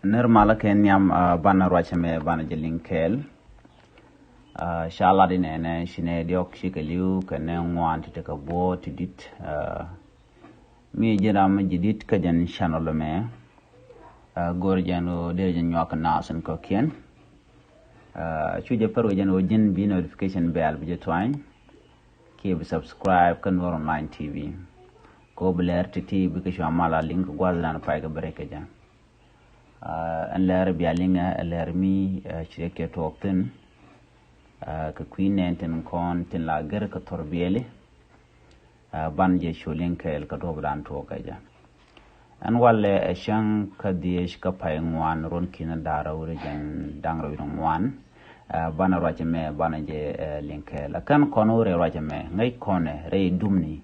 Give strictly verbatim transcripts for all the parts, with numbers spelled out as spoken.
Nir malä kɛ nhiam, ah, banɛ ruacɛ mɛ banɛ jɛ liŋ kɛɛl. Ah, ca lat inɛnɛ ci nɛ diɔk ci kɛ li̱w kɛ nɛ ŋuan ti tekɛ buɔ̱ɔ̱t ti dit. Ah, mi ji̱n ram mi ji̱ dit kä jɛn channel mɛ. Ah, go̱r jɛn ɣöö dee jɛ nyuak kɛ naath in kɔ̱kiɛn. Ah, cu jɛ pär wee jɛn ɣöö ji̱n bi notification bell bi jɛ tuany. Kiɛ bi subscribe kä Nuɔr Online T V. Kɛ ɣöö bi lɛr ti̱ti̱ bikɛ cua mal a liŋ kɛ gua̱thdan pay kɛ bɛ rɛy kɛ jɛ. Ah, ɛn lɛr bia liŋɛ ɛ lɛr mi, ah, ci rɛ kɛ tuɔɔk thi̱n. Ah, kɛ kui̱ nɛn tin kɔn tin la gɛr kɛ thor biɛli. Ah, ban jɛ cu liŋ kɛɛl kɛ duɔ̱pdan tuɔɔk kɛ jɛ. Ɛn walɛ ɛ cäŋ kä dhieec kä pay ŋuan ruɔ̱n ki̱n da̱rä wurɛ jɛn da̱ŋ rɛw wi̱n ŋuan. Ah, banɛ ruacɛ mɛ banɛ jɛ, eh, liŋ kɛɛl. Ɛ kɛn kɔn wurɛ ruacɛ mɛ ŋäc kɔnɛ rɛy dumni.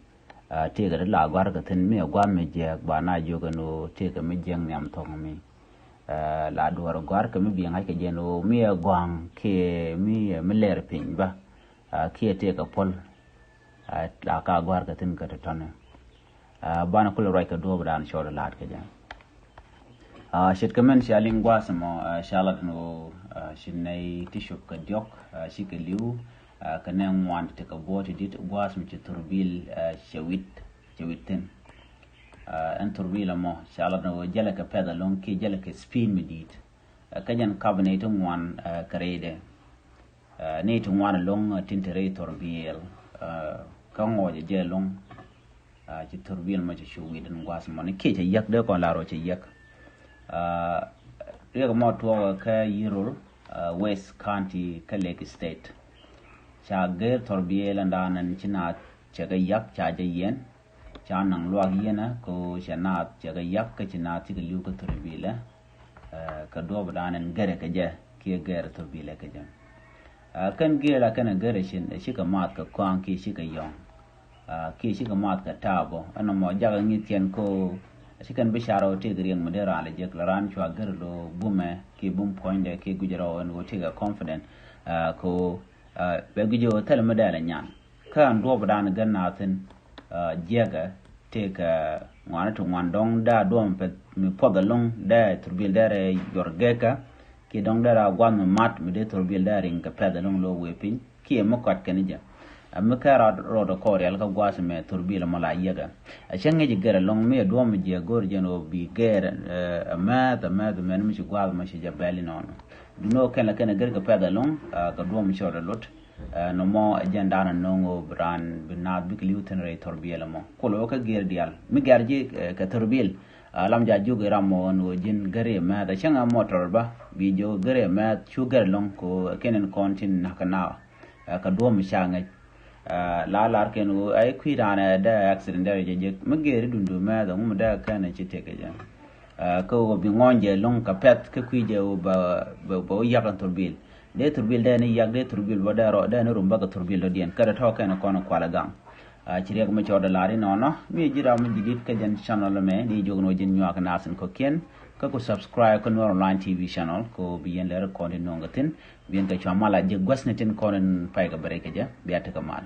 Ah, tëëkɛ ti la gɔ̱a̱rkɛ thi̱n mi ɛ gua̱a̱th mi jiääk ba na jiök ɛn ɣöö tëëkɛ mi jiääk nhiam thɔ̱k mi. Ah, la duɔ̱ɔ̱r gɔ̱a̱rkɛ mi bi ŋa̱ckɛ jɛ ɛn ɣöö mi ɛ gɔ̱a̱ŋ kiɛ mi ɛ mi lɛr piny bä. Ah, kiɛ tëëkɛ puɔ̱l. Ah, la ka gɔ̱a̱rkɛ thi̱n kä tɔ̱tɔ̱ni. Ah, banɛ kulɛ ruac kɛ duɔ̱ɔ̱pdan cɔɔd la̱a̱t kɛ jɛ. Ah, ce̱tkɛ mɛn cia liŋ gua̱a̱th ɛmɔ, ah, ca lat ɛn ɣöö, ah, ci nɛy ti cop kɛ diɔ̱k, ah, cikɛ li̱w, ah, kɛ nɛ ŋuan ti tekɛ buɔ̱ɔ̱t ti dit gua̱a̱th mi ci thurbil, ah, cɛ wi̱t, cɛ wi̱t thi̱n. Ah, ɛn thurbil ɛmɔ ca lat ɛn ɣöö jälɛ kɛ pɛth ɛlɔ̱ŋ kiɛ jälɛ kɛ speed mi di̱i̱t. Ah, kä jɛn kap nɛy ti ŋuan, ah, kɛ rɛydɛ. Ah, nɛy ti ŋuan ɛlɔ̱ŋ, ah, tin te rɛy thurbil, ah, kä ŋɔɔc jɛ ɛlɔ̱ŋ. Ah, ci thurbil mɔ ci cu wi̱i̱ den gua̱a̱th mɔni kiɛ cɛ yäk dee kɔn la rɔ cɛ yäk. Ah, riɛk mɔ tuɔɔk kä Yirol, ah, West County kä Lakes State. Ca gɛr thurbil ɛn da̱a̱n ɛn ci naath cɛ kɛ yäk ca jɛ yɛn. Ca naŋ luak yɛn ɛ kɛ ɣöö cɛ naath cɛ kɛ yäk kä ci naath cikɛ li̱w kä thurbilɛ. Eh, kɛ duɔ̱ɔ̱p da̱a̱n ɛn gɛrɛ kɛ jɛ kiɛ gɛrɛ thurbilɛ kɛ jɛ. Ah, kɛn gɛɛl a kɛn a gɛrɛ cin ɛ cikɛ maath kɛ kɔaŋ kiɛ cikɛ yɔ̱ŋ. Ah, kiɛ cikɛ maath kɛ taabɔ ɛn ɔmɔ jakä ŋi̱th cɛn ko. Ci kɛn bi car ɔ tëëk riɛŋ mi dee raan lɛ jek lɛ raan cua gɛr lo bumɛ kiɛ bum puɔ̱nydɛ kiɛ guic rɔ ɛn ɣöö tëëk ɛ confident. Ah, ko, ah, bɛ guic ɣöö thil mi dee lɛ nyan. Kä ɛn duɔ̱ɔ̱p da̱a̱n gɛn naath thi̱n, ah, jiɛkɛ tëëkɛ ŋuani ti ŋuan dɔ̱ŋ dee a duɔ̱ɔ̱p mi pɛth mi puɔth ɛlɔ̱ŋ dee thurbil dee rɛ yuɔr gɛkä. Kiɛ dɔ̱ŋ dee rɛ a gua̱th mi mat mi dee thurbil dee riŋ kɛ pɛth ɛlɔ̱ŋ lo̱o̱k wee piny kiɛ mi kɔt kɛn jɛ. Ɛ mi kɛn rɔɔd rɔɔd kɔɔr rial kä gua̱a̱th mɛ thurbil ɛmɔ la yiäkä. Ɛ cä ŋi̱c gɛr ɛlɔ̱ŋ mi ɛ duɔ̱ɔ̱p mi jiɛ go̱o̱r jɛn ɣöö bi gɛr, eh, ɛ mɛth ɛ mɛth ɛ mɛn mi ci gua̱a̱th mɔ ci jɛ bɛl inɔnɔ. Duundɛ ɣöö kɛn la kɛn ɛ gɛr kɛ pɛth ɛlɔ̱ŋ, ah, kɛ duɔ̱ɔ̱p mi cɔɔd ɛ lot. Eh, nɔmɔ ɛ jɛn da̱a̱n ɛ no̱o̱ŋ ɣöö bi raan bi naath bikɛ li̱w thi̱n rɛy thurbil ɛmɔ. Kulɛ ɣöö kä gɛr diaal mi gɛr ji̱, eh, kɛ thurbil. Ah, lam ja jiök i̱ ram mɔ ɛn ɣöö ji̱n gɛr i̱ mɛth ɛ cäŋ ɛ mɔtɔr bä bi jiök gɛr i̱ mɛth cu gɛr ɛlɔ̱ŋ kɛ ɣöö kɛn in kɔn tin na̱k kɛ naath. Eh, kɛ duɔ̱ɔ̱p mi ca ŋäc. Eh, la lar kɛn ɣöö ɛ kui̱ raan ɛ dee accident dee rɛ jɛ jek mi gɛr i̱ duundu mɛth ɛŋu mi dee kɛn ɛ ci tëk kɛ jɛ. Ah, kä ɣöö bi ŋɔny jɛ lo̱ŋ kɛ pɛ̈th kä kui̱ jɛ ɣöö bɛ, bɛ, bɛ wä yak ɛn thurbil. Dee thurbil dee ni yak, dee thurbil bä dee rɔ, dee ni rum bä kɛ thurbil dɔ̱diɛn. Kä dee tɔ̱ kɛn kɔn kualɛ gaŋ. Ah, ci riɛk mi cɔɔdɛ lar inɔnɔ. Mi ji̱ ram mi ji̱ dit kä jɛn channel ɛmɛ, ni jiök ni wä ji̱n nyuak kɛ nath in kɔ̱kiɛn. Kä ku subscribe kä Nuɔr Online T V channel, kɛ ɣöö bi yɛn lɛr kɔn ti nööŋ kɛ thi̱n. Bi yɛn kɛ cua mal a ji̱ guäthni tin kɔn in pay kɛ bɛ rɛy kɛ jɛ. Bia tekɛ mal.